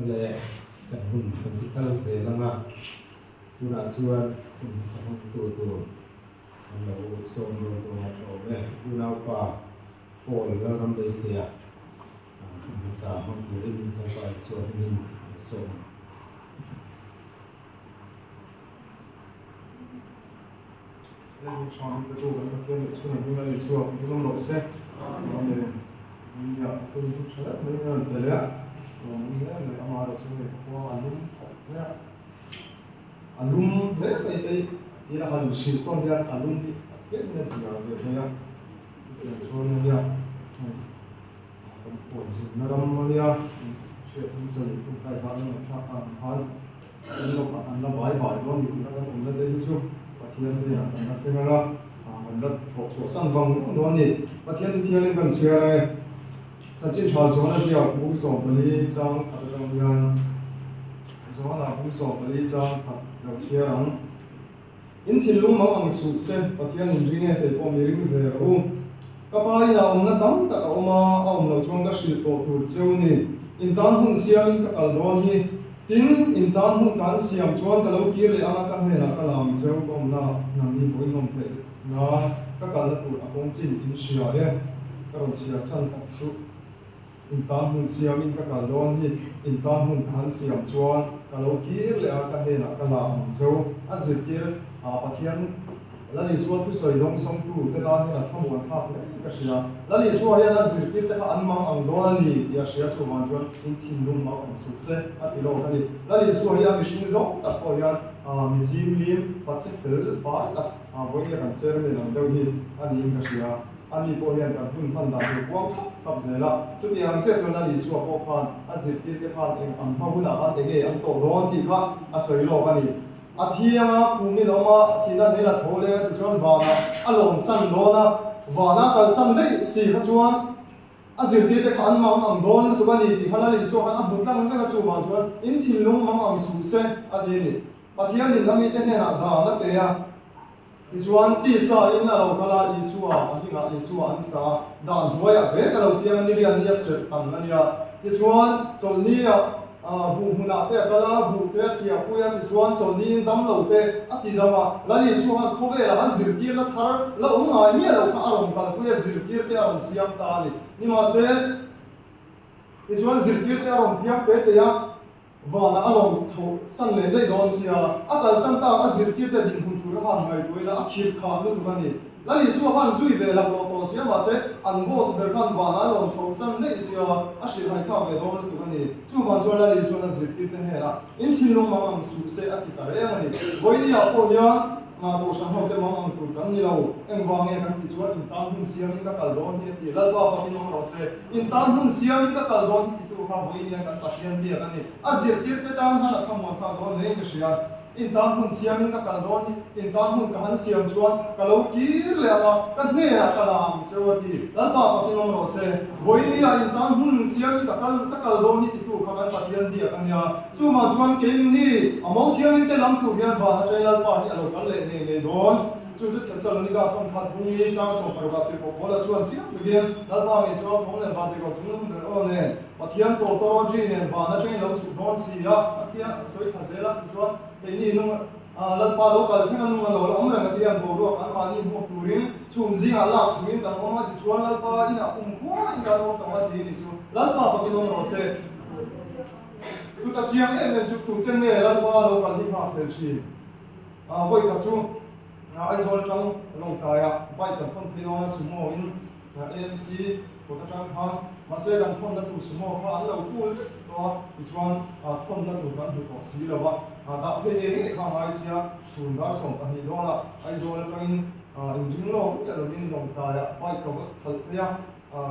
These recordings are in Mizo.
Le kan hun kan ti kal zel ang a, tunah chuan hun hmasa hmangtu tur kan lo sawm dawn tawh a tha awm e. Unaupa Paul Lalrambeisia hun hmasa hmang turin Lalpa Isua hmingin a lo sawm ang. Lalmi tha min petu kan Pathian leh chhunah hming Lal Isua kan tum rawh se. Amen. Nia thun thu tha deuh mai in a rawn pe leh a, lawm awm hle mai amaherawh chu hei khua a lum khawp mai a, a lum hle mai te hi tia a han hrilh tawn hian a lum hi a tlem in a zia ve thei a, chutiang chuan ania hei kan khualzinna ram ania hriat in sawi hun kai khan a ngaihthlak ta ang khan. Kan la an la bai bai dawn ni tuna kan awmna te hi chu Pathian hnenah kan la thleng ang a, kan la thawh chhuah san vang vang dawn a ni. Pathian chu thiangin kan chhiar ang e. Chanchin tha Johana ziak bung 14 chang khat atang hian Johana bung 14 chang khat lo chhiar ang. In thinlung mang ang suh se, Pathian in ring e, kei pawh mi ring ve rawh u. Ka pa inah awmna tam tak a awm a, a awm loh chuan ka hrilh tawh tur cheu ni. In tan hmun siamin ka kal dawn hi. Tin, in tan hmun ka an siam chuan ka lo kir leh ang a, ka hnenah ka lam cheu ka awmna nangni pawhin awm theih nan ka kalna tur a kawng chin in hria e. Ka rawn chhiar chhan tak chu. In tan hmun siamin ka kal dawn hi, in tan hmun ka han siam chuan ka lo kir leh a, ka hnenah ka la ang cheu. A zirtir a, Pathian Lal Isua thusawi dawngsawngtu te tan hian a thlamuan thlak hle ka hria. Lal Isua hian a zirtir te kha an mang ang dawn a ni tih a hria chuvang chuan in thinlung mang ang suh se a ti lawk a ni. Lal Isua hi a mihring zawng tak pawh hian mi chimlim, pache fel fai tak, vawiin a kan chairman ang deuh hi a niin ka hria. Ani pawh hian kan hun hman dan tur kuang thlap thlap zel a, chutiang ang chiah chuan Lal Isua pawh khan a zirtirte khan eng ang hma hunah khan enge an tawh dawn tih kha a sawi lawk a ni. A thiang a, khumin a awm a, a thihna hmel a tho leng a tichuan vanah a lawmsan dawn a, vanah a kalsan daih si kha chuan a zirtirte kha an mang ang dawn lutuk a ni tih kha Lal Isua khan a hmu tlang vek a, chuvang chuan in thinlung mang ang suh se a ti a ni. Pathianin a mite hnenah dan a pe a. Tichuan, tisa in a lo kal a, Isua, a hmingah Isua an sa a, dan hnuaiah vek a lo piang a, nirian ni a serh tam a nia. Tichuan, chawlhnia buh hmunah te a kal a, buh te a thliah pui a, tichuan chawlhniin dam lo te a ti dam a. Lal Isua khan khawvelah an zirtirna thar la awm ngai miah lo kha a rawn kalpui a, zirtir te a rawn siam ta a ni. Nimahse, tichuan zirtir te a rawn siam te te a. Vanah a lawm chhoh san leh daih dawn sia, a kalsan tak a zirtirte dinhmun tur a han ngaihtuah ila a khirh khah lutuk a ni. Lal Isua khan zui ve laklawh tawh sia mahse an boss ber khan vanah a rawn chhoh san daih sia a hrilhhaithlak ve dawn lutuk a ni. Chuvang chuan Lal Isuan a zirtirte hnenah in thinlung mang ang suh se a ti ta reng a ni. Vawinia pawh hian Kohhran hote mang ang tur kan ni lo. Engvang nge kan tih chuan in tan hun siamin ka kal dawn hi a ti. Lalpa fakin awm rawh se. In tan hun siamin ka kal dawn hi titu kha vawinia kan Pathian biak a ni. A zirtirte tan khan a thlamuan thlak dawn hlein ka hria. In tan hmun siamin ka kal dawn hi, in tan hmun ka han siam chuan ka lo kir leh ang a, ka hnenah ka la ang cheu a ti. Lalpa fakin awm rawh se. Vawinia in tan hmun siamin ka kal ka kal dawn hi titu kha kan Pathian biak a nia. Chumah chuan keimni a mo thiangin te lam tur hian van atangin Lalpa hi a lo kal leh ngei ngei dawn. Chu chu Thessalonika thawnkhat bungi chang 60 ah tirhkoh Paula chuan chiang takin Lalpa ngei chuan thawng leh van tirhkoh chung ber aw nen Pathian tawtawrawji nen van atangin lo chhuk dawn si a, a tia a sawi thla zel a, tichuan keini nung Lalpa lo kal thleng a nung a lo la awm reng a tia boruak an mahni hmuak turin chhum zingah lak chungin kan awm a, tichuan Lalpa inah kum khuain kan awm tawh a ti ni chu Lalpa fakin awm rawh se. Chuta chiang em em chu tute nge Lalpa lo kal hi nghak hlel thin? Vawi khat chu Aizawl atang Lawngtlaiah bike kan thawn phei dawn a, sumo in AMC kawt atang khan mahse kan thawnna tur sumo kha an lo full vek tawh a, tichuan thawnna tur kan hmu tawh si lo a, dah phei ngei ngei kha a ngai sia, chhun dar 12 dawnah Aizawl atangin inring lawk miah lovin Lawngtlaiah bike ka va khalh phei a,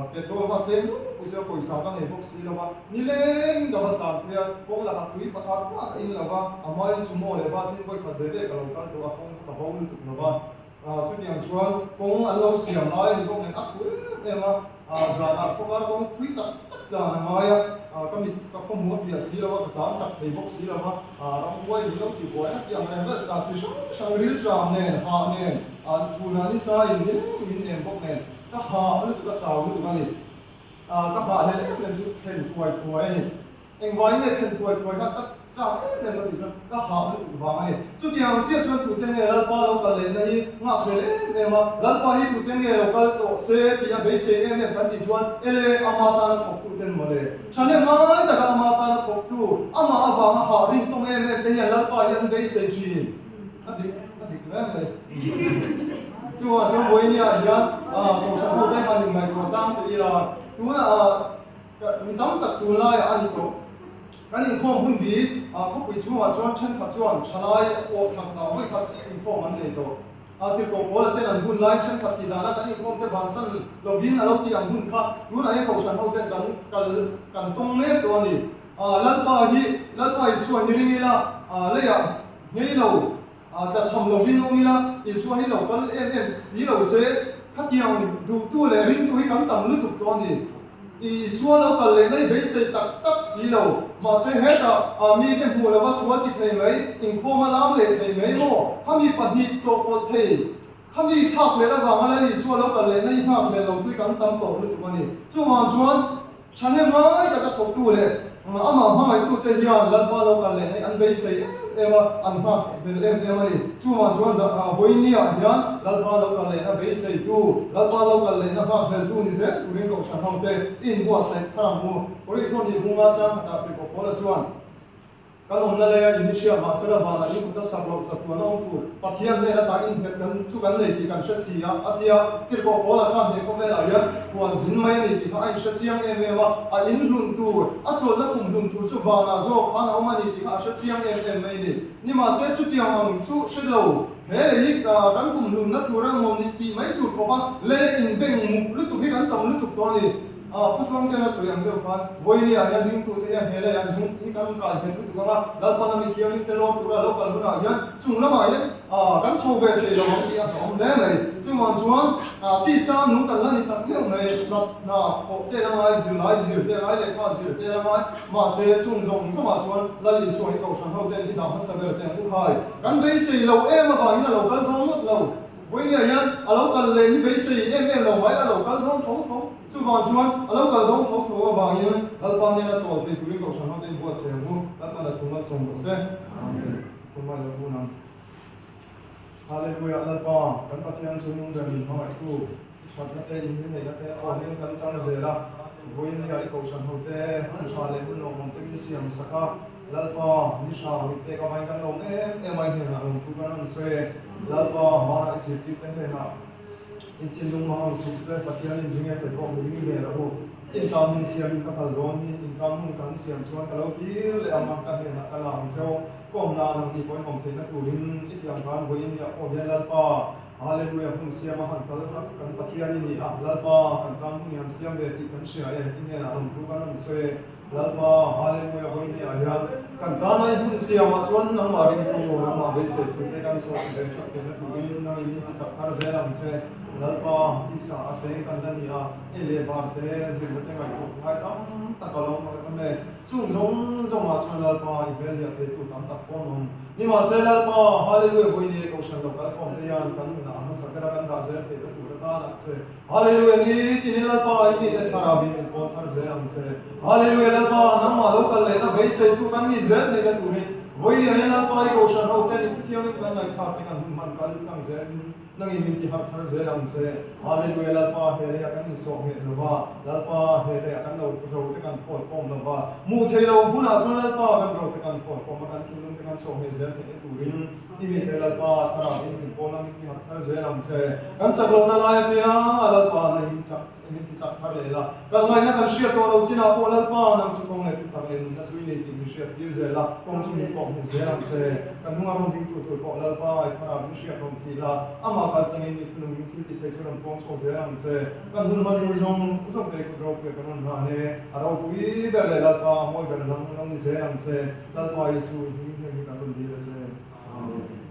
petrol kha tlem lutuk pawh sia pawisa ka nei bawk si lo va, nileng ka va tlan phei a, kawng lakah tui pakhat mah ka in lo va, a hmain sumo leh bus in vawikhat ve ve ka lo kal tawh a, kawng ka bo lutuk lo va. Chutiang chuan kawng an lo siam lai a ni bawk nen a thu em em a, zanah khawkar kawng thui tak tak tlan a ngai a, ka mit ka khawhmuh a fiah si lo a, ka tlan chak thei bawk si lo va, ramhuai min lo ti buai a tih ang reng vel ta chi hrang hrang rilṭam nen, hah nen, an chhunah ni saiin nileng min em bawk nen ka hah lutuk a chau lutuk a ni. Ka hah hlel em em chu thlen thuai thuai a ni. Engvai nge thlen thuai thuai kha ka chak em em ka tih chuan ka hah lutuk vang a ni. Chutiang chiah chuan tute nge Lalpa lo kal lehna hi nghak hlel em em a, Lalpa hi tute nge lo kal tawh se tih a beisei em em kan tih chuan ele ama tana thawktuten mawle. Thahnem ngai taka ama tana thawktu, amah avanga hah rintawng em em te hian Lalpa hi an beisei thin. A dik a dik reng mai. Chuvang chuan Vawinia hian Kohhran ho te han inngaihtuah tlang te ila tunah Mi tam tak tun laiah a ni tawh. Kan inkhawm hun bi khawpui chhungah chuan thenkhat chuan thalai awh thlak dah vawi khat chiah inkhawm an nei tawh. Tirhkoh Paula ten an hun lai thenkhat tih dana kan inkhawm te bansan lovin a lo tih ang hun kha tunah hian Kohhran ho ten kan kal kan tawng mek tawh a ni. Lalpa hi Lalpa Isua hi ring ila leiah nghei lo tlachham lovin awm ila Isua hi lo kal em em si lo se khatiang duhtu leh ringtu hi kan tam lutuk tawh a ni. Isua lo kal leh nai beisei tak tak si lo. Mahse hetah ah mite hmuh lova sual ti thei mai, inkhawm a lam leh thei mai maw? Khami pahnih chawhpawlh thei, khami thlak leh avanga Lal Isua lo kal leh nai nghak leh lo tui kan tam tawh lutuk a ni. Chuvang chuan thahnem ngai taka thawktu leh amah hmangaihtute hian Lalpa lo kal leh nai an beisei em em a, an nghak hmel em em a ni. Chuvang chuan Vawinia hian Lalpa lo kal lehna beiseitu, Lalpa lo kal lehna nghak hmeltu ni zel turin Kohhran hote i inbuatsaih thar ang u. Korintho ni bunga chang khatah Tirhkoh Paula chuan, Kan awmna leia in hi hria mahsela vanah in kut a sak loh chatuan a awm tur Pathian hnen ata innghet kan chu kan nei tih kan hre si a, a ti a. Tirhkoh Paula khan he khawvelah hian huan zin mai a ni tih kha a inhre chiang em em a, a inhlun tur, a chawlhna kumhlun tur chu vanah zawk khan a awm a ni tih kha a hre chiang em em mai a ni. Nimahse, chutiang ang chu hre lo, he lei hi kan kumhlunna tur a ngawm ni tih mai tur khawpa lei inbeng muk lutuk hi kan tam lutuk tawh a ni. Putluang ten a sawi ang deuh khan, Vawinia hian ringtute hian he leiah zung hi kan kai nghet lutuk ang a, Lalpan a mithianghlim te lawm tura lo kal hunah hian chung lamah hian kan chho ve thei lo ang tih a hlauhawm hle mai. Chuvang chuan tisa nung kan la ni tak meuh mai, hna thawh te la ngai, zirlai zir te ngai, lehkha zir te la ngai, Mahse, chung zawng zawngah chuan Lal Isua hi Kohhran ho ten i dah hmasa ber teh ang u khai. Kan beisei lo em avangin a lo kal dawn ngawt lo. Vawinia hian a lo kal leh hi beisei em em lo mai, a lo kal dawn tho tho. Chuvang chuan a lo kal dawn tho tho avangin Lalpa hnena chawl thei turin Kohhran ho ten buatsaih ang u. Lalpan a thu malsawm rawh se. Amen. Thumai lo hun ang. Hallelujah Lalpa, kan Pathian chu nung ber min hmangaihtu, i thatna te, in hlimneihna te awmin kan chang zel a, vawiin hi i kohhran ho te, hun tha leh hun lawmawm te min siam sak a, Lalpa, ni tha mit pek avangin kan lawm em em a, i hnenah lawmthu kan rawn sawi e, Lalpa, hmanah i zirtirte hnenah. In thinlung hmang ang suh se, Pathian in ring e, kei pawh mi ring ve loh u. In tan hun siam in ka kal dawn hi, in tan hun kan siam chuan ka lo kir leh ang a, ka hnenah ka la ang cheu. Kawmna nang ni pawhin awm theihna turin i tiang khan vawiin ni ah pawh hian Lalpa, Hallelujah, hun siam a han kal hlauh kan Pathian i ni a, Lalpa, kan tan hun i han siam ve tih kan hria e, i hnenah rawn thu kan rawn sawi e. Lalpa, Hallelujah, vawiin ni ah hian kan tana i hun siamah chuan nangmah ringtu, nangmah beisei tu te kan sawi ve that theihna turin nangin min ti chak thar zel ang che. Lalpa, tisa a cheng kan la ni a, ei leh bar te, zirna te ngaihtuah ngai tam tak a lo awm e. Chung zawng zawngah chuan Lalpa i hmel liah theitu tam tak pawh an awm. Nimahse Lalpa, Hallelujah, vawiin ni Kohhran lo kal khawm te hian kan nunah a hmasa bera kan dah zel theihna tur atan ah che. Hallelujah, ni tinin Lalpa i mite thlarau in min pawn thar zel ang che. Hallelujah, Lalpa nangmah lo kal lehna beiseitu kan nih zel theihna turin vawiin hian Lalpa i Kohhran ho ten i thuthiangin kan ngaihthlak te kan hun hman kal tlang zel in nangin min ti harh thar zel ang che. Hallelujah, Lalpa he leiah kan insawh nghet lova, Lalpa he leiah kan lo ro te kan khawl khawm lova, hmuh theih loh hunah chuan Lalpa kan ro te kan khawl khawm a, kan thinlung te kan sawh nghet zel theihna turin I mite Lalpa thlarau in min pawl a min ti harh thar zel ang che. Kan chak lohna lai apiang a Lalpa nang min chak min ti chak thar leh la. Kan ngaihna kan hriat tawh lo chinah pawh Lalpa nang chu kawng leh thutak leh nunna chu i nei tih min hriat tir zel a, kawng chu min kawh hmuh zel ang che. Kan hnunga rawn dingtu tur pawh Lalpa i thlarau in hriat rawn thih la, amah kal tlangin mi thunung in thil ti thei chu rawn puang chhuak zel ang che. Kan hun hman tur zawng zawng te kut ropui kan rawn hlan e, a ropui ber leh Lalpa a mawi ber lam lo ni zel ang che. Lalpa Isu i hming hnem hi kan rawn dil a che. Amen.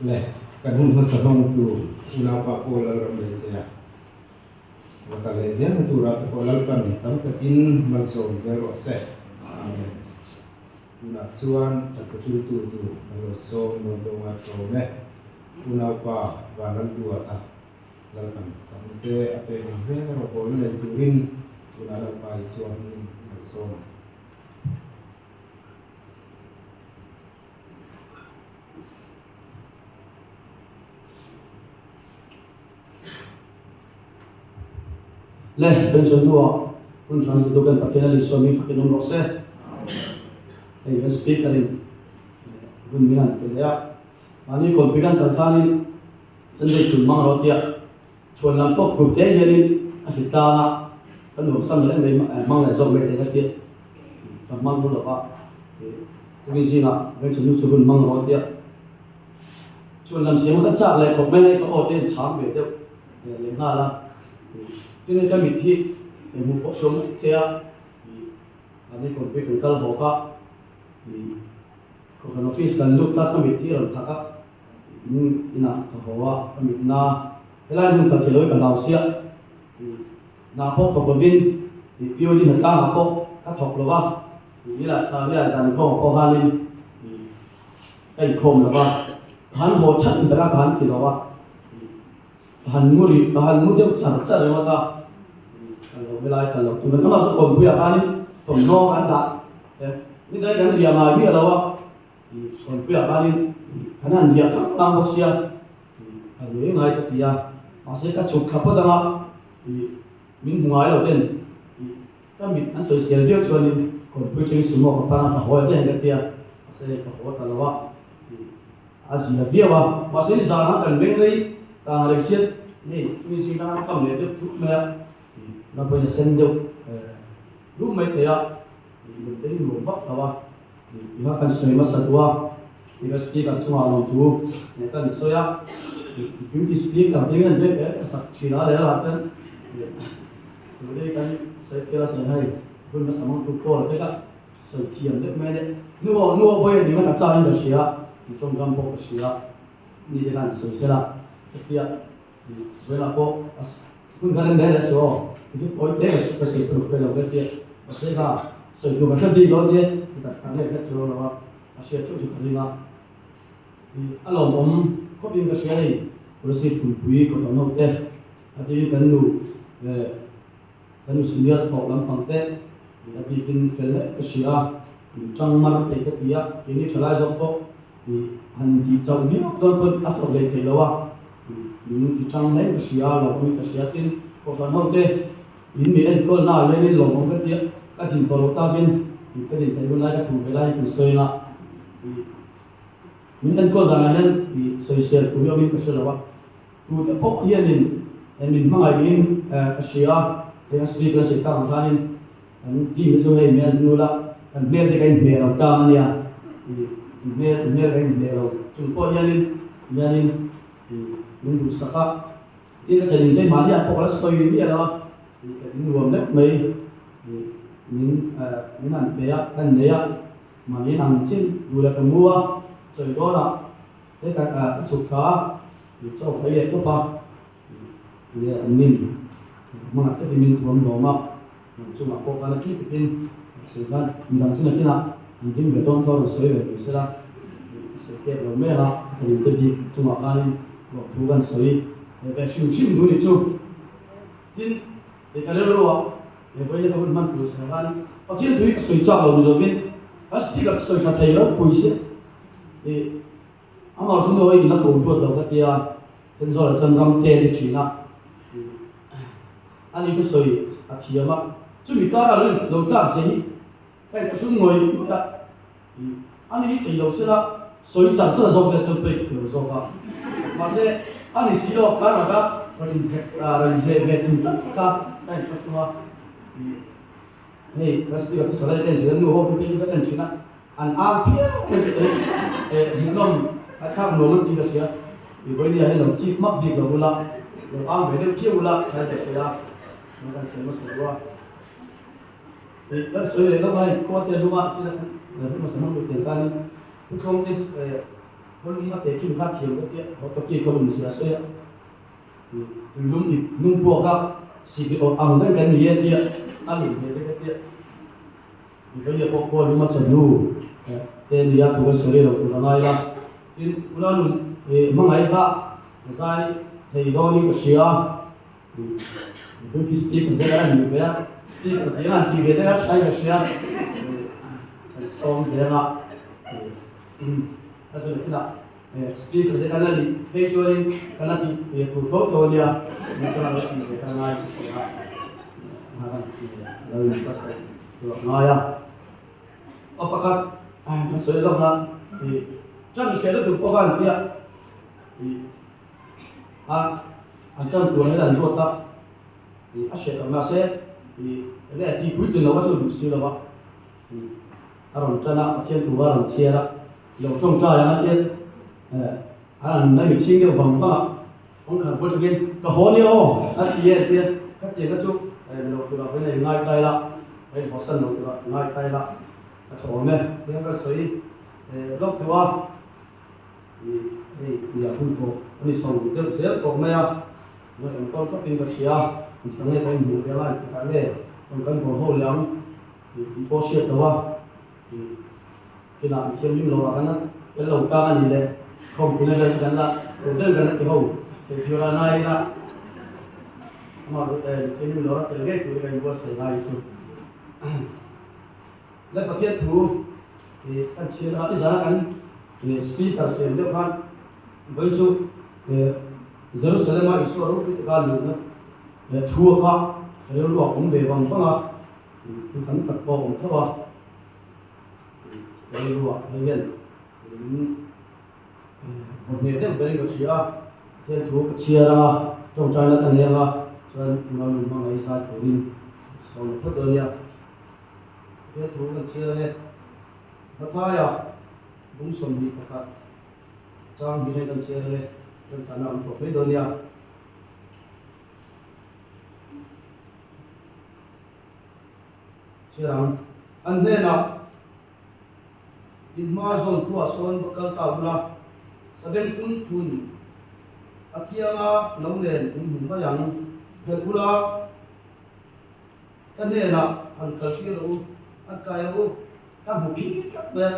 Le kan hun hmasa hmangtu unaupa Paul Lalrambeisea la kal leh zel na turah te pawh Lalpan tam takin malsawm zel rawh se. Amen. Tunah chuan kan thuhriltu tur kan lo sawm dawn tawng a tlawm e. Unaupa Vanlalduata Lalpan chakna te a pek ang zel erawh bawlna nei turin tunah Lalpa Isua hmingin i lo sawm ang. Le, Pension hnuah hun tha lutuk hian Pathian a Isua mi fakin awm rawh se. Hei kan speaker in hun min han pe leh a. Mahni kawlpui kan kal khanin Sunday chhun hmang rawh tia chhuan lam tawk tur te hianin a hli tlang a, ka nuam sam leh mai hmang leh zawk mai te ka tia ka hmang hnu lova tukin zingah Pension hnu chu hun hmang rawh tia Chhun lam siam ka chak leh khawp mai hei ka aw te in chhang ve deuh leh nghal a, tin hei ka mit hi hmuh pawh hriau mai thei a, mahni kawngpui kan kal hawk a, kohhran office kan lut kha ka mit hi a rawn thak a, in inah ka haw a, ka mit na helai hmun kal thei lo hi ka hlau sia, hna pawh thawk lovin POD hnatlangah pawh ka thawk lo va, nilai zan inkhawmah pawh khanin. Ka inkhawm lo va, ka han haw chhan ber a, ka han ti lo a, ka han ngu rih, ka han ngu deuh char char ringawt a, ka lo helai ka lo tum engmah chu kawmpuiah khanin thawmhnaw kan dah ni dai kan riah ngai miah lo a, kawmpuiah khanin kan han riah khang khang bawk sia, ka lei ngai ka ti a, mahse ka chhuk thla phawt ang a, min hmu ngai lo ten. Ka mit an sawi sial viau chuanin kawrpui thleng sumo ka pan a, ka haw leh daih ang ka tia, mahse ka haw ta lo a, a zia viau a, mahse ni zan a kan meng rei tang reng siat hei tui zing khan kam leh deuh thup mai a, na pawhin a sen deuh rup mai thei a, mut te hi nuam vak lo a, ti kha kan sawi hmasa duh a, ti ka speaker chungah lawmthu kan sawi a, deputy speaker te hian ka sak thin a lehlamah chuan. Tute kan sawi thial a sawi hei hun hmasa mang tu call te kha sawi thiam deuh mai le nu aw nu aw pawhin eng a chang in ka hria i tawngkam pawh ka hria mi te khan sawi sela hetia i velah pawh a hun khan en reng reng suh aw i chu tawi te ka sawi phur phur lo hetia mahse kha sawi tur ka hre bik lo ania ti tak tak nge hret chu lo a a hriat theuh chu ka ring a i a lawmawm khawp in ka hria hei policy thulpui ka kan ho te. A bikin kan nu leh kan nu senior thawk lampang te a bikin fel leh ka hria a, in tang mar thei ka ti a, keini thalai zawk pawh ih han intih chauh viau dawn pawn a chauh leh theih lo a, ih min ti tang hle ka hria a, lawmawm ka hria tin kohhran ho te in mi enkawl na ah hianin lawmawm ka ti a, ka din tawh loh takin ih ka din theih hun lai ka thu ve lai hi kan sawi ang a, ih min enkawl danah hian ih sawisel tur hi awmin ka hre lo a. Tute pawh hianin min hmangaih niin ka hria a, hei a speaker a sawi tak ang khanin kan team te chu hei min an hnul a, kan hmel te kan inhmeh lo tlang a nia, ih hmel hmel kan inhmeh lo chung pawh hianin hianin ih min duhsak a, tin ka thlen in te mahni ah pawh ka la sawi miah lo a, ih thlen in nuam deuh mai ih min min han pe a, kan nei a, mahni ang chin duh leh ka mu a, chawi dawnah Hei ka ka chhuk kha i chaw ka ei tawp a, enge an min hmangah takin min thuam hlawm a, an chungah pawh khan a ṭhi takin sawi khan midang chu nakinah an ding ve dawn tho a rawn sawi ve mai sela, ka sawi kep lo mek a, ka thlanin te bik chungah khanin lawmthu kan sawi ve hrim hrim duh ni chu. Tin, hei ka rilruah he vawiin ka hun hman tur sawi khan Pathian thu hi ka sawi chak lo ni lovin ka speaker chu sawi tha thei ropui sia. Ih, amah chu nu in a ko duat lo ka tia, Thenzawl ah chuan ram te a ti thin a, ih, ani chu sawi a thiam a, chumi kar a lo in lo tlak zia hi ka inthlahrun ngawih ngawih a, ih, ani hi thei lo sela sawi char char zawk vel chuan pawi ka ti lo zawk a, mahse ani si lo kar laka rawn inzek rawn inzeh ve tum tak kha ka inthlahrung a, ih, hei ka speaker chu sawi lai ka en thin a, nu ho te phei chu ka en thin a. An ang phiau mai chu eh hmuhnawm a thlak nuam an tih ka hria. I vawinia hian lo chik mak bik lo ula, lo ang ve deuh phiau ula thlai ka hria a, kan sawi hmasa duh a. Ih kan sawi leh lawk a hei khua te lung ah thil a kan hmasa hmang lut tiang khanin Pu Thlawngte eh. Khawlum a tehkhin kha thiam ka tia, Hotaki khawlum zia sawi a, tuilum ip hnung puak a sik awrh ang reng kan ni e tia a nih hmel te ka tia. Mivalia pawh khualum a chawhnu te nia thu ka sawi lo tur a ngai la. Tin, Unanun hmangaih kha zai thei dawnin ka hria a, Deputy Speaker te kan ni ve a, Speaker tih an tih ve te kha tha in ka hria. Kan sawm ve anga ka chu nakinah Speaker te kan la nih phei chuanin kan la tih ve tur tho tho ania, ni chuan a lo tih ve kha ngai ka hria a, lo in ka sawi tur a ngai a. Aw pakhat ka sawi lawk a, ṭan hriat lutuk pawh khan tia a an ṭan tur hian an ruat a, a hriat ang mahse enge a tihpui tlin loh a chu duh si lo a, a rawn ṭan a Pathian thu a rawn chhiar a, lo ṭawngṭai ang a tia a rawn la michhing deuh vang vang a, kawngkhar bul takin ka haw nia aw a ti e tia ka ti ang a chu lo tura ka in ngai tai la, ka in hawsan lo tura ka ngai tai la ka tha awm e tia ka sawi lawk deuh a. Hei nia hun tawh a ni chho deuh zel tawh mai a, ngaih awm tawn khawpin ka hria, inthla nge ka inhmuh leh anga inthla nge rawn kan haw ho leh ang tih pawh hriat lo a, kinah mi thianghlim lo ah kan la tel lo tlang a ni leh khawmpui na vel chu kan la tur deuh kan la ti ho theih chu ran ai ila amah mi thianghlim lo a tel ngei turin ka inbuatsaih ngai chu. Le Pathian thu ih kan chhiar a, i zana kan ih speaker siam deuh khan vawi chu ih Jerusalem a Isua ropui taka luhna leh thu a kha rilru a awm ve vang vang a, ih thu tam tak pawh a awm tho a, ih rilru ah hei hian min vaw hneh deuh berin ka hria a, Pathian thu ka chhiar anga tawngtaina ka nei anga chuan Immanuel hmangaih zai turin sawm phawt dawn nia. Pathian thu kan chhiar ang e. Mathaia bung 21 chang hnih kan chhiar ang e. Kan chana awm tawh mai dawn nia. Chhiar ang. An hnenah in hma zawn khuah sawn va kal ta ula, sabengpun phun a kianga lo nen in hmu mai ang. Phelh ula. Ka hnenah han kal tir rawh u, an kai rawh u, ka hmu phir tlat mai a.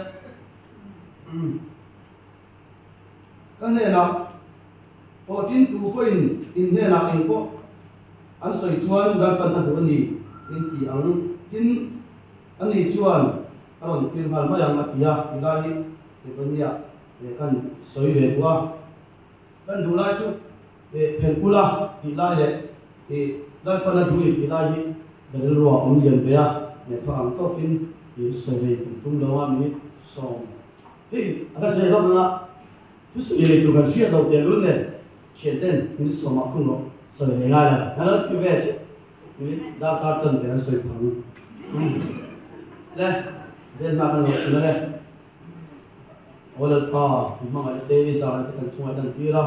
Ka hnenah pawhtin tu pawhin in hnenah eng pawh an sawi chuan Lalpan a duh a ni in ti ang. Tin, ani chuan a rawn tir nghal mai ang a ti a, ti lai hi Evonia kan sawi ve duh a. Kan duh lai chu phelh ula tih lai leh Lalpan a duh ni tih lai hi ka rilru ah awm lian ve a, lehkha ang tawkin sawi kan tum lo a, minute 10 hei a ka zeh lawk ang a, thusawi nei tur kan hriat loh teh lul nen thian ten minute 10 ah khung rawh sawi ve ngai lo, an lo ti ve chiah minute darkar chan ve an sawi phang le vel hma kan lo tun a le. Aw Lalpa, i hmangaih te, i zahna te kan chungah i lantir a,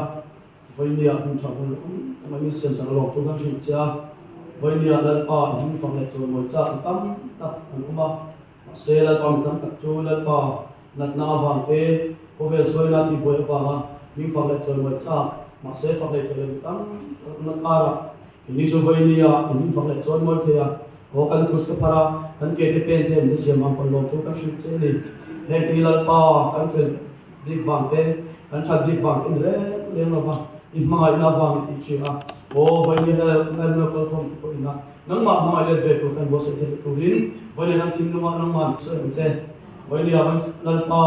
Vawinia hmun tha hmun awm tak mai min siam sak lawk tur kan hrilh che a. Vawinia Lalpa i hming fak leh chawimawi chak mi tam tak an awm a, mahse Lalpa mi tam tak chu Lalpa natna avang te, khawvel sawina tihbuai avanga hming fak leh chawimawi chak, mahse fak leh theih loh mi tam tak an awm na karah Keini chu Vawinia i hming fak leh chawimawi thei a, aw kan kut te phar a, kan ke te pen te min siam ang pawn lawm tur kan hrilh che a ni. Heng te hi Lalpa kan fel bik vang te, kan that bik vang te ni reng reng lo va, i hmangaihna avang i tih thin a, aw Vawinia Lalhmel kalkhawm te pawh ina nangmah hmangaih let ve tur kan buatsaih theih loh turin Vawinia kan thinlungah nangmah an sawi ang che. Vawinia Lalpa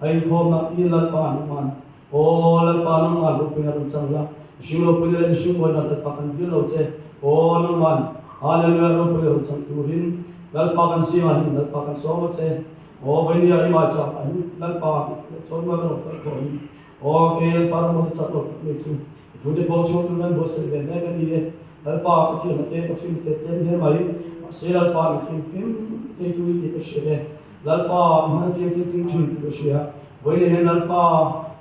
a inkhawmna tiin Lalpa nangmah Aw Lalpa nangman ropuina rawn chang la, mihring ropuina leh mihring mawina Lalpa kan dil lo che. Aw nangman Hallelujah ropuina rawn chang turin Lalpa kan zingah hian Lalpa kan sawm a che. Aw Vainia i mah chak an Lalpa i fak chawn mual ka rawn kal khawh in. Aw kei Lalpa ram maw chak lo tak mai chu i thu te pawh chhuak tur kan buatsaih ve mek a ni e. Lalpa ka thiamna te ka fim te tlem hle mai, mahse Lalpa na chu kim thei tu i tih ka hria e. Lalpa, i hmel kiang thil tum thin tih ka hria. Vawiin hian Lalpa,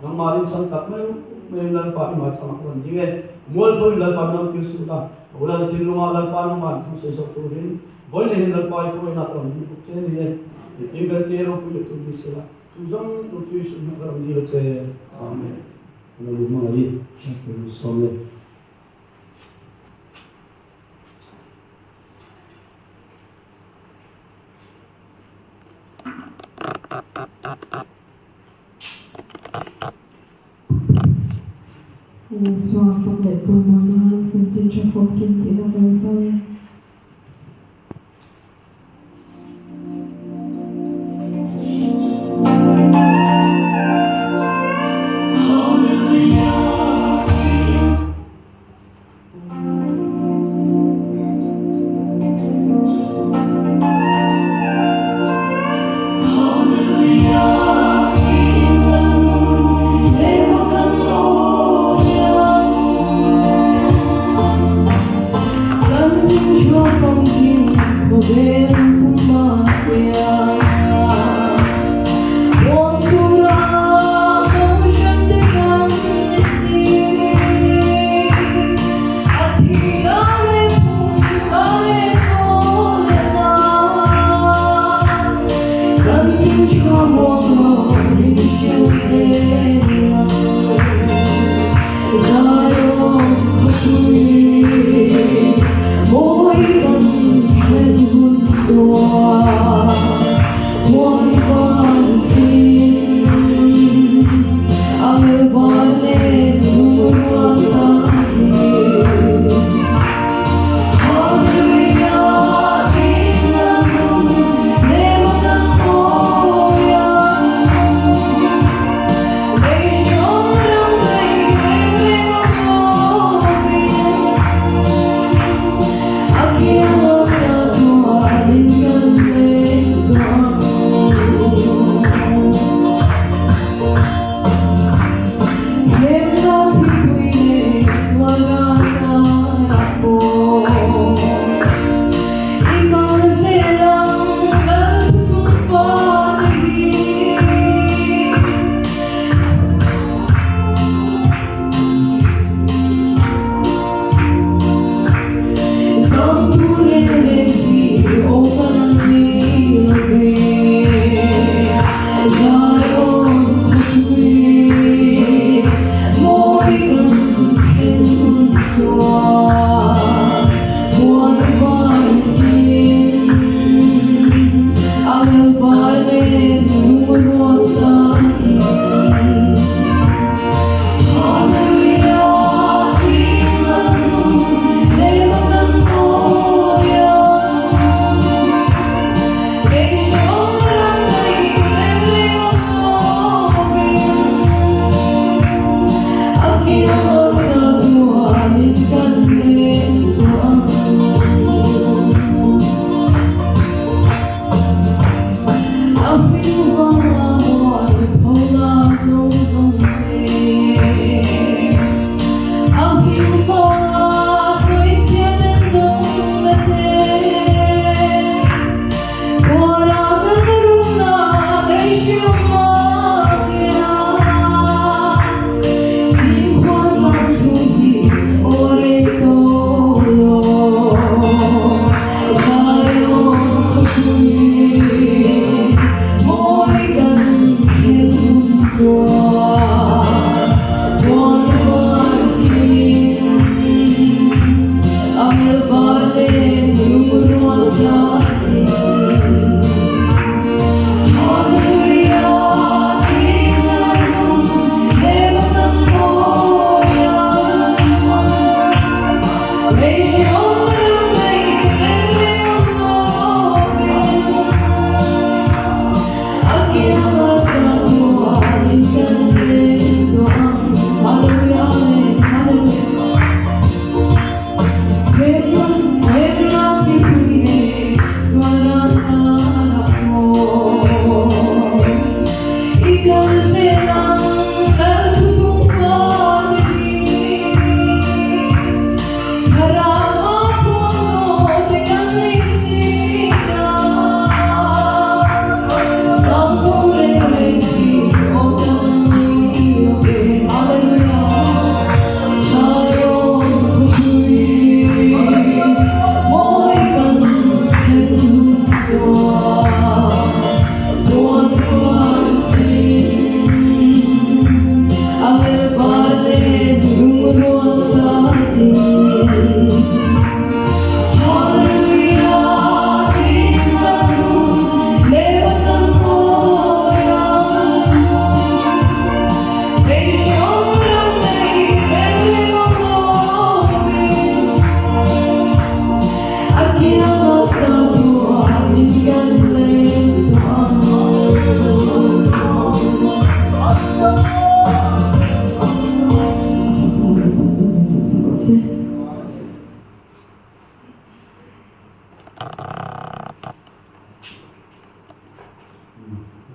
nangmah rinchhan tak mai maiin Lalpa i hmaichhamah ka rawn ding e. Mual pawhin Lalpa min awm tir suh la, ka ulal thinlungah Lalpa nangmah thu sawi zawk turin vawiin hian Lalpa i khawngaihna ka rawn ding bawk che a ni e. Engkim kan ti e ropui leh tur ni sela. Chung zawng zawng chu Isua hming ka rawn dil a che. Amen. Kan lo hmangaih i, kan sawm e. Isua fak leh chawimawina chanchin tha famkim tihna kan sawi.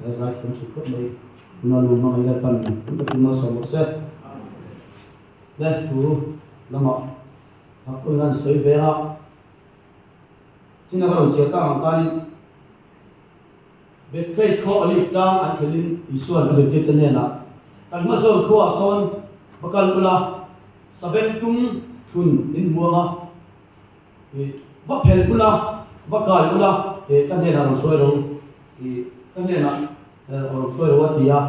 A zaithiam thin khawp mai. Nuna nu hmangaih Lalpan tam takin malsawm rawh se. Le thu lamah Hakun hian sawi ve a, china ka rawn chhiar tak ang khanin Bethphage khaw Olive tlang an thlelin Isua'n a zirtirte hnenah, Kan hmazawn khuaah sawn va kal ula, sabeng tum thun in hmuang a, ih va phel ula, va kai ula, ih ka hnenah rawn hruai ro, ih ka hnenah rawn hruai ro a ti a.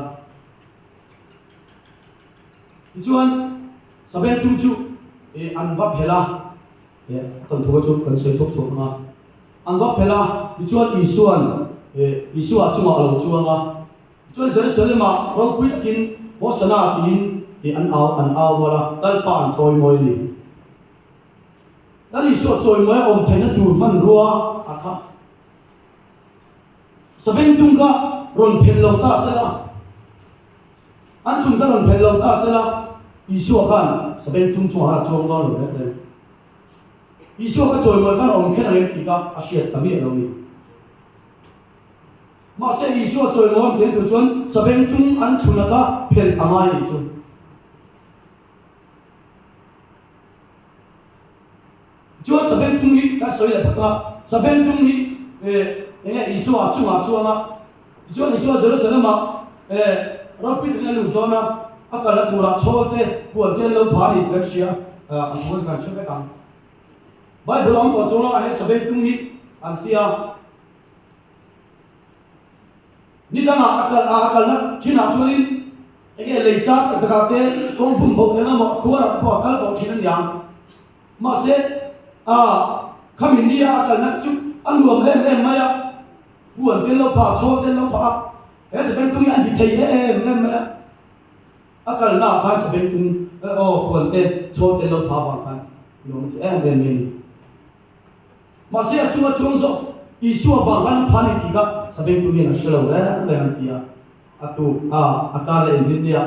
Tichuan, sabeng tum chu ih an va phel a, ih a tawn thu chu kan sawi thawk thawk ang a. An va phel a, tichuan Isua'n ih Isua chungah a lo chuang a. Tichuan Jerusalem-ah ropui takin Hosana tiin ih an au an au rual a, Lalpa an chawimawi a ni. Lal Isua chawimawi a awm theihna tur hmanrua a kha. Sabeng tum kha rawn phelh lo ta sela. An chung kha rawn phelh lo ta sela, Isua khan sabeng tum chungah khan a chuang dawn lo reng reng. Isua kha chawimawi khan a awm kher ang em tih kha a hriat ta miah lo ni. Mahse Isua chawimawi awm theihna tur chuan sabeng tum an thluna kha phelh a ngai nih chu. Chuan sabeng tum hi kan sawi leh phawt a, sabeng tum hi eh eng nge Isua chungah chuang a, tichuan Isua Jerusalem-ah eh ropui takin a lut dawn a, a kalna turah chhawl te, puan te an lo phah a ni tih kan hria, ah an thu chu kan hre vek ang. Bible a awm tawh chuang lo a he sabeng tum hi an ti a. Ni dangah a kal a, a kalna thinah chuanin eng nge lei chak tak takah te kawng bum boh eng emaw khuarah te pawh a kal tawh thin a niang. Mahse, a khami nia a kalna chu a nuam em em mai a, puan te an lo phah a, chhawl te an lo phah a, he sabengtung hi a ni thei em em mai a. A kalna ah khan sabengtung aw puan te chhawl te an lo phah avang khan nuam a ti em em mai a ni. Mahse a chunga chuang zawk Isua vang khan an phan ni tih kha sabengtung hian a hre lo reng reng an ti a, a tu a a kar leh inrin nia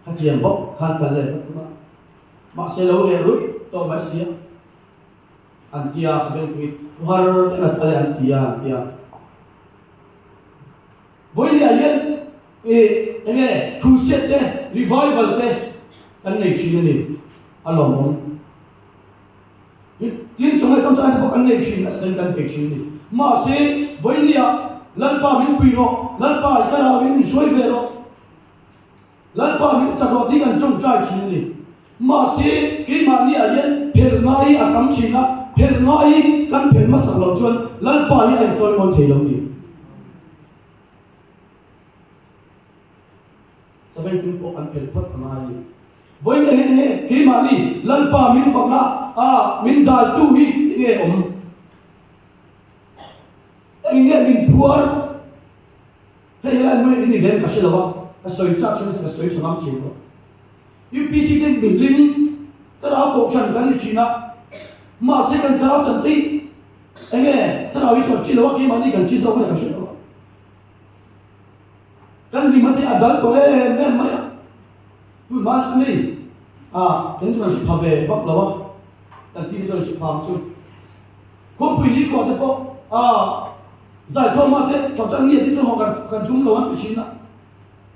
khatiang bawk khan kal leh va tum a. Mahse lo reh ruih tawh mai sia an ti a, sabengtung hi thu har deuh an kal e an ti a an ti a. Vawinia hian ih enge crusade te revival te kan nei thin a ni a lawmawm. Tin chawhmeh tam tak pawh kan nei thin a sawi kan thei thin a ni. Mahse vawinia Lalpa min pui rawh, Lalpa i thlarau in min hruai ve rawh, Lalpa min chak rawh tih kan tawngtai thin a ni. Mahse keimahni ah hian phelh ngai a tam thin a, phelh ngai kan phelh hmasak loh chuan Lalpa hi a inchawimawi thei lo a ni. Savengtu pawh an phelh phawt a ngai a ni. Vawiin eng eng nge keimahni Lalpa min fakna a min daltu hi eng nge awm? Eng nge min phuar? Hei helai hmun in ni ve ka hre lo a, ka sawi chak thin ka sawi tha ngam thin lo. UPC te mihlim thlarau kohhran kan ni thin a, mahse kan thlarau chan te hi eng nge thlarau hi chuan chi lo a keimahni kan chi zawk a ni ka hre lo a. Kan hlim a te a dal tawh em em mai a, tun hma chu nei a kan chuan hri pha ve vak lo a, kan pi te chuan hri pha ang chu. Khawmpui ni kawh te pawh a zaikhawm a te thawhtan ni te chu haw kan kan tum lo an ti thin a,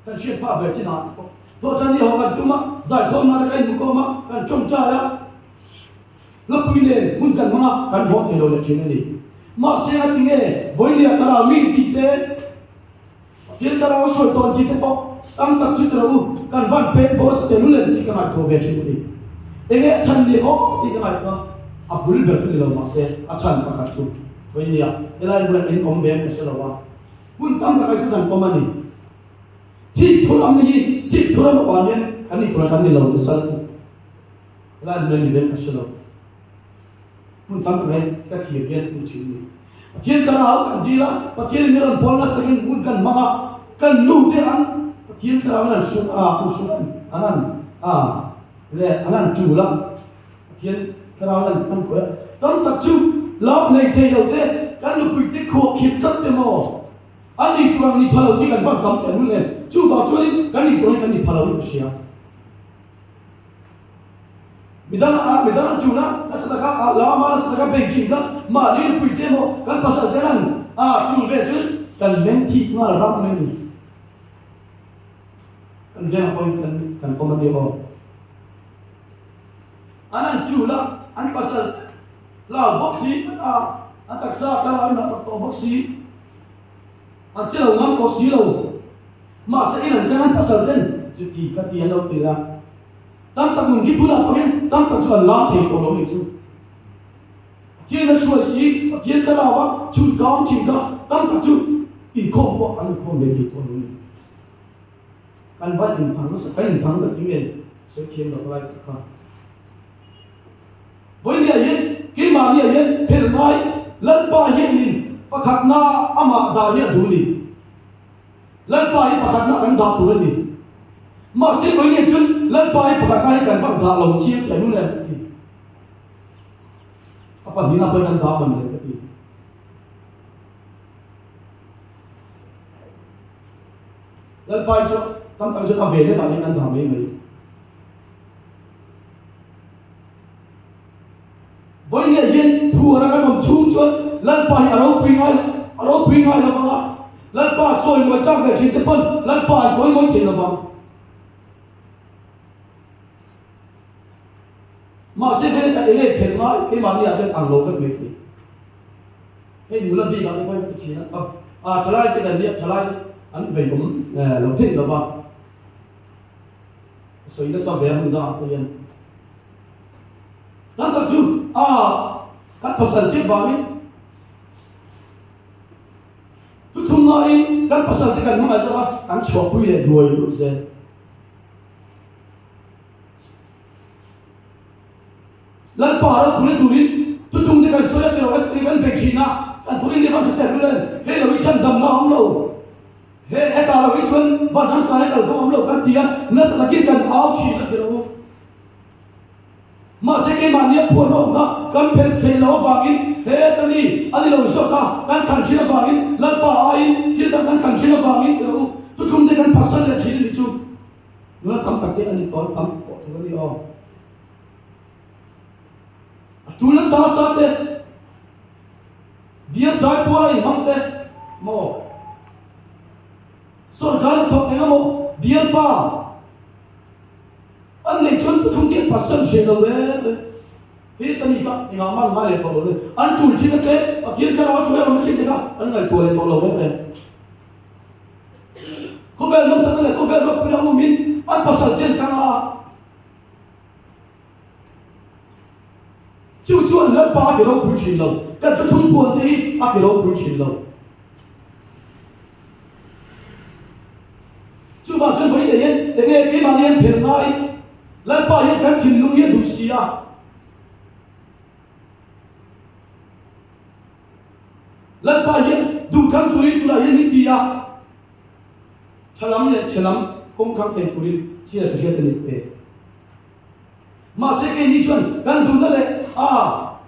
kan hriat phah ve chin ah te pawh thawhtan ni haw kan tum a, zaikhawm na te kan inhmukhawm a, kan tawngtai a. Hlapui nen hmun kan hmang a, kan haw thei lo leh thin a ni. Mahse a ti nge, Vawinia thlarau mi tih te, Pathian thlarau hruai tawn tih te pawh tam tak chu tira u, kan van pen boss te lu len tih ka ngaihtuah ve thin a ni. Enge a chhan ni aw tih ka ngaihtuah a, a bul ber chu ni lo mahse a chhan pakhat chu Vawinia helai hmunah in awm ve ang ka hre lo a, hmun tam tak ai chu kan awm a ni. Thik thuram hi thik thuram avang hian kan nih tur kan ni lo nasa lutuk. Helai hmun a ni ve ka hre lo. Hmun tam tak hian ka thlir hian hmun thin a ni. Pathian thlarau kan dil a, Pathian in mi rawn pawl nasa takin hmun kan hmang a, kan nu te an Pathian thlarau in an hruk a, an hruk an an an a le an an tul a, Pathian thlarau in an an kawi a. Tam tak chu lap nei thei lo te, kan nupui te khuah khip tlat te maw, an nih tur ang ni pha lo tih kan van tam teh lul em. Chuvang chuanin kan nih tur angin kan ni pha lo in ka hria. Midang a midang an tuna nasa taka a lama nasa taka bei thin kha mahni nupui te emaw kan pasal te an a tul ve chu kan meng thik nghal ram mai a ni. Kan vengah pawhin kan kan pawm a nia aw. An han tul a, an pasal hlau bawk si, a an taksa thlarau in a thawk tawh bawk si, an che lo ngam tawh si lo. Mahse in an thleng an pasal ten chuti ka ti an lo ti a. Tam tak nun hi tunah pawhin tam tak chu an lam thei tawh lo nih chu. Pathian a hruai si, Pathian thlarau a chhun kang thin kha tam tak chu inkhawm pawh an inkhawm ve thei tawh lo ni. Kan va inthang nasa, kan inthang ka ti nge sawi thiam lo ka lai tak kha. Vawinia hian keimahnia hian phelh ngai Lalpa hianin pakhatna amah dah hi a duh ni. Lalpa hi pakhatna kan dah tur a ni. Mahse vawinia chuan Lalpa hi pakhatna hi kan vak dah lo chiang teh lul em ka ti. A pahnihna pawhin an dah man leh ka ti. Lalpa hi chu tam tak chuan a ve hlekah hian an dah mai mai. Vawinia hian phuara kan awm chhung chuan Lalpa hi a ropui ngai a ropui ngai lo vang a, Lalpa chawimawi chak ve thin te pawn Lalpa an chawimawi thei lo vang. Mahse hei ka eng nge phelh ngai keimahni ah chuan ang lo vek mai thei. Hei nula bik ah te pawhin ka ti thin a, a thalai te kan nia thalai te an vei awm lo theih lo va, ka sawi nasa ve a hmun dangah pawh hian. Tam tak chu a kan pasal te vangin thuthum ngaiin kan pasal te kan hmangaih zawk a, kan chhuahpui leh duai duai zel. Lalpa ropui turin thuchung te kan sawi a tilo SP kan bei thin a, kan thurin hi van tha teh lul em, hei lo hi chhan damna a awm lo, he hetah lo hi chuan van ang kai kal pawh a awm lo kan ti a, nasa takin kan au thin a tilo. Mahse keimahni a phuan rawh kha kan phelh theih loh avangin heta mi a ni lo zawk a, kan thlan thin avangin Lalpa aiin thil dang kan thlan thin avangin tilo u, thuchung te kan phatsan leh thin a nih chu. Nula tam tak te an ni tawn tam tawh tur a ni aw. A tul nasa sa te, bia zai pawl a inhmang te maw? Sorkar a thawk eng emaw bialpa an neih chuan thuthlung te an phatsan hreh lo reng reng. He ta mi kha engah man ngai leh tawh lo le. An tul thin a te, Pathian thlarau a hruai a awm thin te kha an ngaihtuah leh tawh lo reng reng. Khawvel nawmsakna leh khawvel ropuina umin an pasal te an thlang a, chu chuan Lalpa a ti ropui thin lo, kan thuthlung puan te hi a ti ropui thin lo. Chuvang chuan vawi nei hian enge keimahni an phelh ngai, Lalpa hian kan thinlung hi a duh si a. Lalpa hian duhthlang turin tunah hian min ti a, tha lam leh chhe lam kawng thlang thei turin chhia tha hriat a ni pe. Mahse keini chuan kan duhna leh a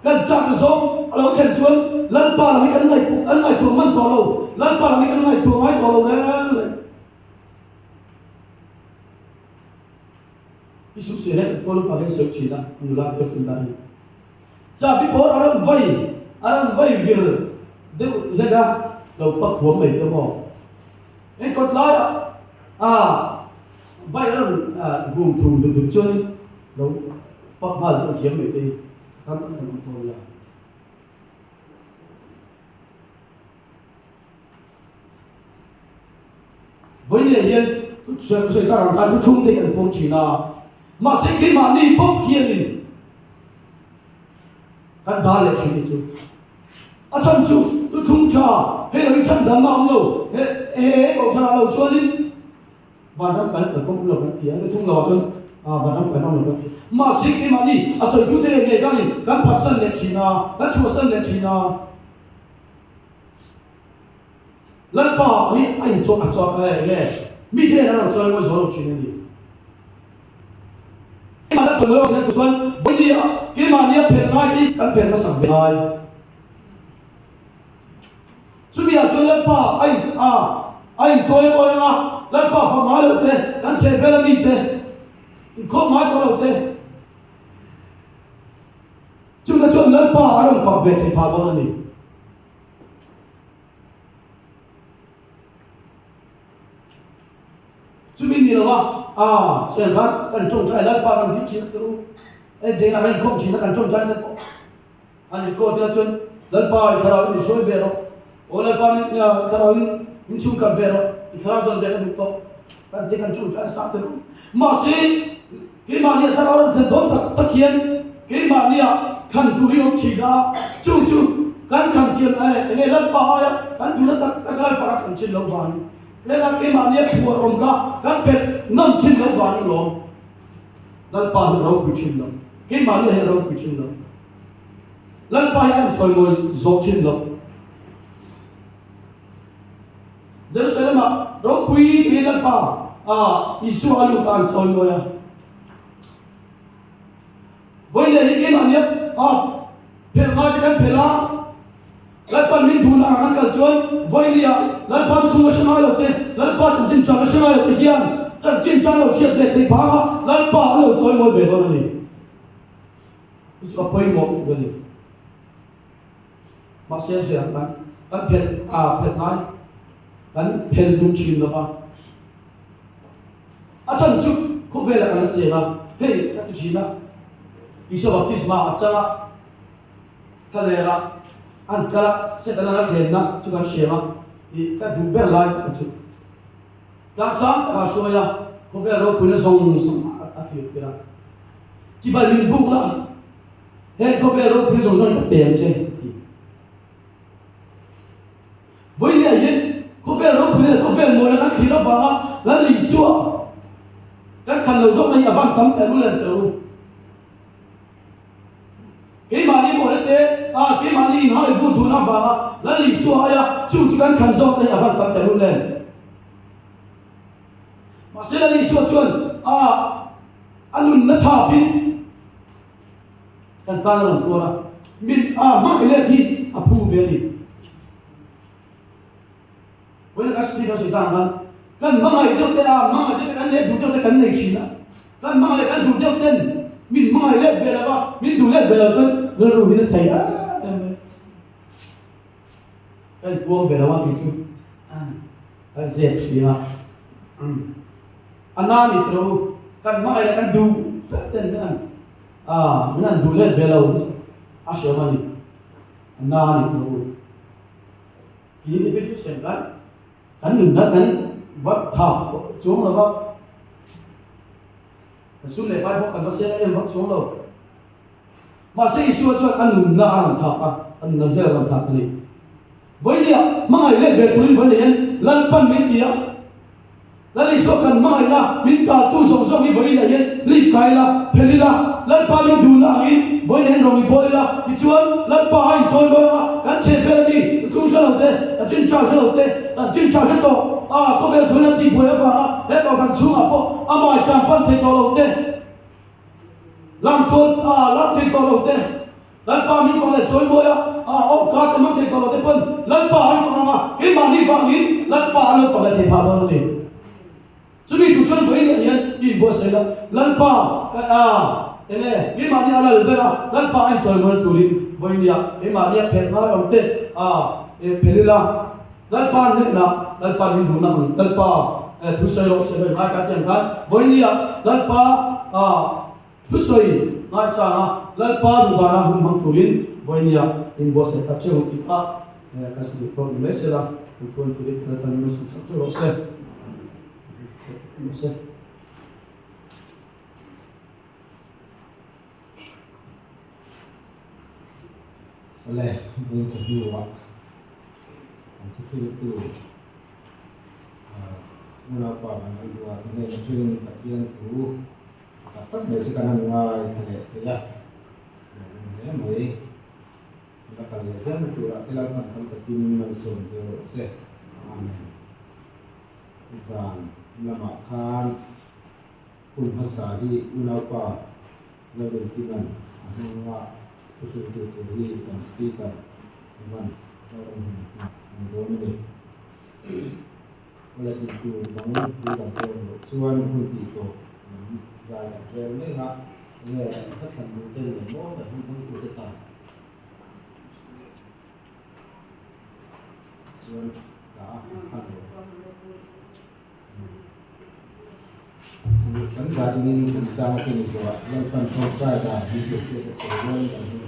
kan chak zawng a lo thlen chuan Lalpa lam hi kan ngaihtuah kan ngaihtuah hman tawh lo, Lalpa lam hi kan ngaihtuah ngai tawh lo reng reng. I suhsuih hian kan kawl upa hian sawi thin a, nula te fun lah hi. Chapi pawh a rawn vai, a rawn vai vir deuh hlek a, lo pak huam mai te maw. Heng kawt laiah a vai a rawn hum thum duk duk chuanin lo pak nghal deuh hiam mai te hi a tam tak kan awm tawh nia. Vawinia hian sawi tak ang khan thuthlung te kan pawm thin a, mahse keimahni bawk hianin kan dah leh thin ni chu. A chhan chu thuthlung tha hei lo hi chhan dang a awm lo, he he kohhran ah lo chuanin vanram kan kal kawng awm lo kan ti a, thuthlung lo ah chuan vanram kan awm lo kan ti a. Mahse keimahni a sawitute leh ngei kanin kan phatsan leh thin a, kan chhuahsan leh thin a. Lalpa hi a inchawk a chawk nge nge mi te hian an rawn chawi mawi zual lo thin a ni. Keimah na chawi mawi lo chuan vawinia keimahnia phelh ngai hi kan phelh hmasak ve ngai. Chumi ah chuan Lalpa a in a a inchawi mawi anga Lalpa fak ngai lo te kan chhehvel a mi te inkhawm ngai tawh lo te chungte chuan Lalpa a rawn fak ve thei phah dawn a ni. Chumi ni lo a, aa sawi ang khan kan tawngtai Lalpa kan dil thin a turu e bengah kan inkhawm thin a kan tawngtai na pawh an record ila chuan Lalpa i thlarau in min hruai ve rawh aw Lalpa min thlarau in min chhungkhat ve rawh i thlarau dawn ve ka duh tawh kan ti kan tawngtai a sa turu mahse Keimahni a thlarau rawn thlen dawn tak tak hian keimahnia thlan tur hi awm thin a, chu chu kan thlan thiam e, enge Lalpa aia kan duhna tak tak Lalpa kan thlan thin loh vangin, hela keimahnia phuar awm kha kan phelh ngam thin loh vangin lawm Lalpa hi a ropui thin lo, keimahnia hi a ropui thin lo, Lalpa hi a inchawimawi zawh thin lo. Jerusalem-ah ropui takin Lalpa Isua a lut a, an chawimawi a. Vawi leh hi keimah nia phelh ngai te kan phelh a, Lalpa'n min duhna ang an kal chuan vawi nia Lalpa chu thung a hre ngai lo te, Lalpa chanchin chang a hre ngai lo te hian chanchin chang lo chhiat ve theih phang a, Lalpa an lo chawimawi ve dawn a ni. Chu chu a pawimawh lutuk a ni. Mahse hria kan kan phelh a phelh ngai kan phel duh thin lo va. A chhan chu khawvelah kan la cheng a, hei ka ti thin a, Isua baptisma a chang a, thlalera an kal a, Setana a thlenna chu kan hriam a, ih ka duh ber lai tak chu tlangsang takah a hruai a, khawvel ropuina zawng zawng a thlir tir a, chibai min buk la. Heng khawvel ropui zawng zawng hi ka pe ang che, a ti. Vawinia hian khawvel ropui leh khawvel mawina kan thlir avanga Lal Isua kan khan lo zawk na hi a van tam teh lul em teh u. Keimahni mawina te, a keimahni inhai vut dun avanga Lal Isua aia chung chu kan khan zawk na hi a van tam teh lul em. Mahse Lal Isua chuan a a nunna thapin Kan tan a rawn tuar a, min a hmangaih let hi a phu ve a ni. Vawiin ka speaker sawi ta ang khan, kan hmangaih deuh te a hmangaih deuh te kan leh duh deuh te kan nei thin a, kan hmangaih kan duh deuh ten min hmangaih let ve lo va, min duh let ve lo chuan rilru hi na thei em em mai. Ka inpuang ve lo a kei chu ka zep thin a. A na ni tiro u, kan hmangaih leh kan duh ber ten min an ah min an duh let ve lo a hriam a ni. A na ni tiro u. Kini te phei chu sem kan kan nunna kan vat tha chuang lo va. Kan sum leh pai pawh kan va seng em vak chuang lo. Mahse Isua chuan a nunna a rawn thak a, a nunna hial a rawn thak a ni. Vawinia hmangaih leh ve turin vawiin hian Lalpan min ti a, Lal Isua kan hmangaihna min taltu zawng zawng hi vawiinah hian lip kai ila, phel ila, Lalpa min duhna angin vawiinah hian rawng i bawl ila, tichuan Lalpa a inchawi mawi ang a, kan chheh vel a mi, tlung hre lo te, chanchin tha hre lo te, chanchin tha hre tawh a, khawvel sawiin a tihbuai avanga he kohhran chhungah pawh amah chan pan thei tawh lo te, Lamtual a lam thei tawh lo te, Lalpa min fak leh chawi mawi a, a awmka te hmang thei tawh lo te pawn Lalpa an fak ang a, keimahni vangin Lalpa an lo fak leh thei phah dawn a ni. Chumi thu chuan vawiin ah hian i inbuatsaih la, Lalpa ka a enge keimahni a lal ber a, Lalpa a inchawi mawi turin vawiin ah keimahni a phelh ngai awm te a phelh ila, Lalpa hnenah Lalpa min duhna ang Lalpa thusawi rawh se hei ngaithla tih ang khan vawinia Lalpa thusawi ngaichanga Lalpa duhdana hun hmang turin vawinia inbuatsaih tak cheu tih kha ka sawi tawh ni mai sela Pathian turin Lalpa min lo sawmsak cheu rawh se. Rawh se. Awle, vawiin chawhnuah an thuhriltu unaupa kan han duh a, tunge mihring Pathian thu tha tak tak mai hi kan han ngaithla leh thei a, lawmawm hle mai. La kal leh zelna turah te Lalpan tam takin malsawm zel rawh se. Amen. Zan lamah khan Hun hmasa hi unaupa Lalrinkima'n a hmang a, thuhriltu tur hi kan Speaker Ivan Lalramhmun a ni dawn a ni. Awle tih tur dang tul kan pek loh chuan hun tih tawp lam zai kan rel mek a, enge ka thlan duh te leh maw kan hun hmang tur te tan chuan hla an thlan lo. Kan za dingin kan sang a chumi zawhah Lalpan tawngtai dan min zirtir te sawi dawn kan hun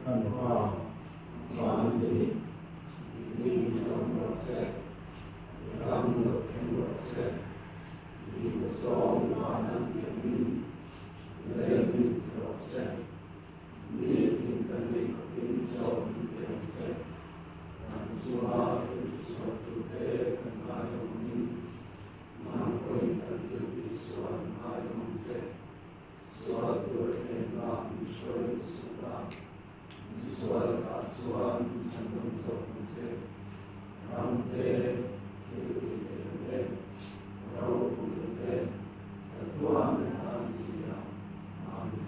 Kan Pa, van ni, i hming zawm rawh se, i ram lo thleng rawh se, i duhzawng van an tiangin lei min ti rawh se. Mi tin kan nei khawpin zawm min pe ang che. Kan chunga thil tisualtute kan ngaidam angin, nang pawhin kan thil tisual ngaidam ang che. Sual tur hnenah min hruai lut suh la, misual lakah chuan min chhandam zawk ang che. Ramte, thil tih theihna te, ropuina te, chatuan reng a ni si a. Amen.